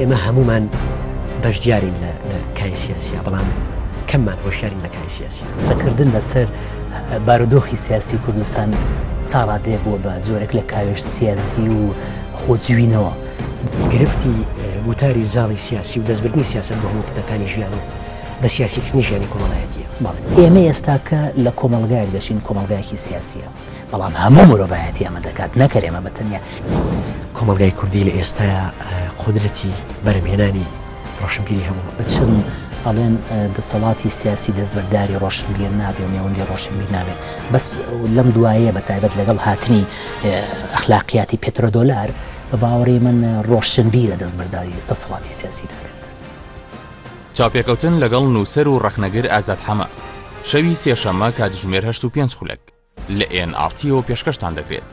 ئێمە هەموومان بەشدارین لە کای سیاسیا، بەڵام کەممان هۆشیارین لە کای سیاسی. قسەکردن لەسەر بارودۆخی سیاسی کوردستان تا ڕادەیەک بووە بە جۆرێک لە کاوێژ سیاسی و خۆجوینەوە. گرفتی گوتاری زاڵی سیاسی و دەستبردنی سیاسەت بۆ هەموو پتەکانی ژیان و بە سیاسیکردنی ژیانی کۆمەڵایەتیە. بەڵێ ئێمە ئێستاکە لە کۆمەڵگایەک دەژین، کۆمەڵگایەکی سیاسیە، بەڵام هەموو مرۆڤایەتی ئەمە دەکات نەکەر ئێمە بە تەنیا. کۆمەڵگای کوردی لە ئێستایا قودرەتی بەرهەمهێنانی ڕۆشنبیری هەبوو. بچن ئەڵێن دەسەڵاتی سیاسی دەستبەرداری ڕۆشنبیر نابێ و نێوەندی ڕۆشنبیر نابێ، بەس لەم دوایەیە بە تایبەت لەگەڵ هاتنی ئەخلاقیاتی پترۆدۆلار بە باوەڕی من ڕۆشنبیرە دەستبەرداری دەسەڵاتی سیاسی دەبێت. چاوپێکەوتن لەگەڵ نووسەر و ڕەخنەگر ئازاد حەمە، شەوی سێشەممە کاتژمێر هەشت و پێنج خولەک لە ئێن ئاڕ تیەوە پێشکەشتان دەکرێت.